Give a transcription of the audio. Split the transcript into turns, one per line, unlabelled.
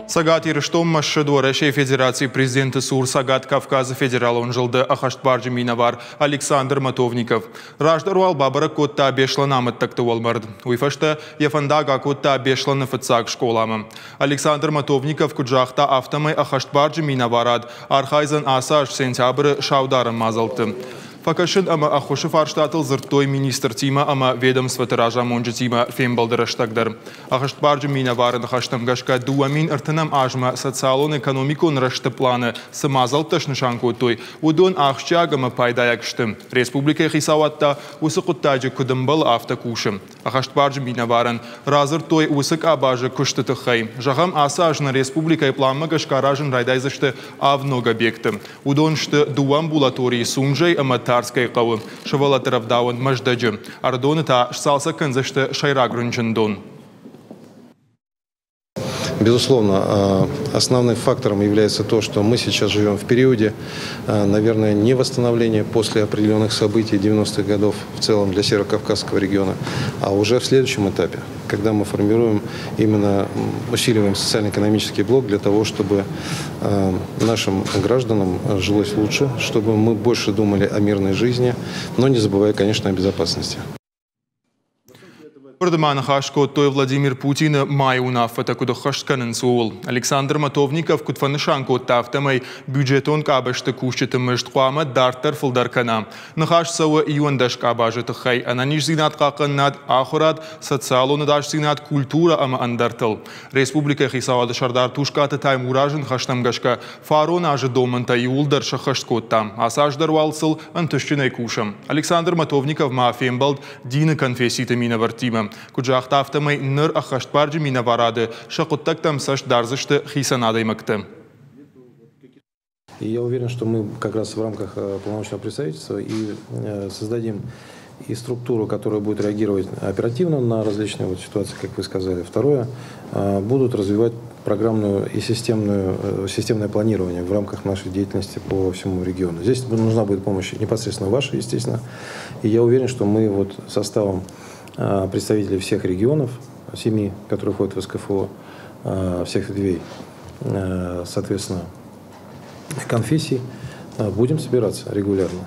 Цӕгат Ирыстонмӕ ссыд Уӕрӕсейы Федерацийы президенты цур Цӕгат Кавказы федералон зылды ӕххӕстбарджын минӕвар Александр Матовников. Раздӕр уал бабӕрӕг кодта Беслӕны амӕттӕгты уӕлмӕрд. Уый фӕстӕ йӕ фӕндаг акодта Беслӕны фыццаг скъоламӕ. Александр Матовников куыд загъта, афтӕмӕй ӕххӕстбарджын минӕварад архайдзӕн ацы аз сентябры саударӕн мадзӕлтты. Фӕкӕсын ӕмӕ ӕххуысы фарстатыл дзырдтой министртимӕ ӕмӕ ведомствоты разамонджытимӕ фембӕлды рӕстӕг дӕр. Ӕххӕстбарджын минӕвары ныхӕстӕм гӕсгӕ 2030 азмӕ социалон-экономикон рӕзты планы цы мадзӕлттӕ снысан кодтой, уыдон ахсджиаг ӕмӕ пайдайаг сты. Республикӕйы хицауад та уыцы хъуыддаджы куыд ӕмбӕлы, афтӕ кусы. Ӕххӕстбарджын минӕварӕн радзырдтой уыцы къабазы куысты тыххӕй. Зӕгъӕм, ацы аз нӕ республикӕйы планмӕ гӕсгӕ аразын райдайдзысты авд ног объекты. Уыдон сты дыууӕ амбулаторийы Сунжӕй ӕмӕ Тарскӕйы хъӕуы, сывӕллӕтты рӕвдауӕн Мӕздӕджы. Ӕрыдоны та сцалцӕг кӕндзысты сӕйраг рынчындон.
Безусловно, основным фактором является то, что мы сейчас живем в периоде, наверное, не восстановления после определенных событий 90-х годов в целом для Северо-Кавказского региона, а уже в следующем этапе, когда мы формируем именно, усиливаем социально-экономический блок для того, чтобы нашим гражданам жилось лучше, чтобы мы больше думали о мирной жизни, но не забывая, конечно, о безопасности.
Ӕмбырды ма ныхас кодтой Владимир Путины майы уынаффӕтӕ куыд ӕххӕст кӕнынц, ууыл. Александр Матовников куыд фӕнысан кодта, афтӕмӕй бюджетон къабӕзты кусджыты мызд хъуамӕ дарддӕр фылдӕр кӕна. Ныхас цӕуы 11 къабазы тыххӕй: ӕнӕниздзинад хъахъхъӕнынад, ахуырад, социалон ӕдасдзинад, культурӕ ӕмӕ ӕндӕртыл. Республикӕйы хицауады сӕрдар Тускъаты Таймуразы ныхӕстӕм гӕсгӕ фарон азы домӕнтӕ иууылдӕр сӕххӕст кодта. Ацы аз дӕр уал сыл ӕнтыстджынӕй кусӕм. Александр Матовников ма фембӕлд дины конфесситы минӕвӕрттимӕ. Куыд загъта, афтӕмӕй ныр ӕххӕстбарджын минӕварады сӕ хъуыддӕгтӕм цӕст дардзысты хицӕн адӕймӕгтӕ.
И я уверен, что мы как раз в рамках полномочного представительства и создадим и структуру, которая будет реагировать оперативно на различные вот ситуации, как вы сказали. Второе, будут развивать программную и системное планирование в рамках нашей деятельности по всему региону. Здесь нужна будет помощь непосредственно ваша, естественно. И я уверен, что мы вот составом представителей всех регионов, семи, которые входят в СКФО, всех ветвей, соответственно, конфессий, будем собираться регулярно.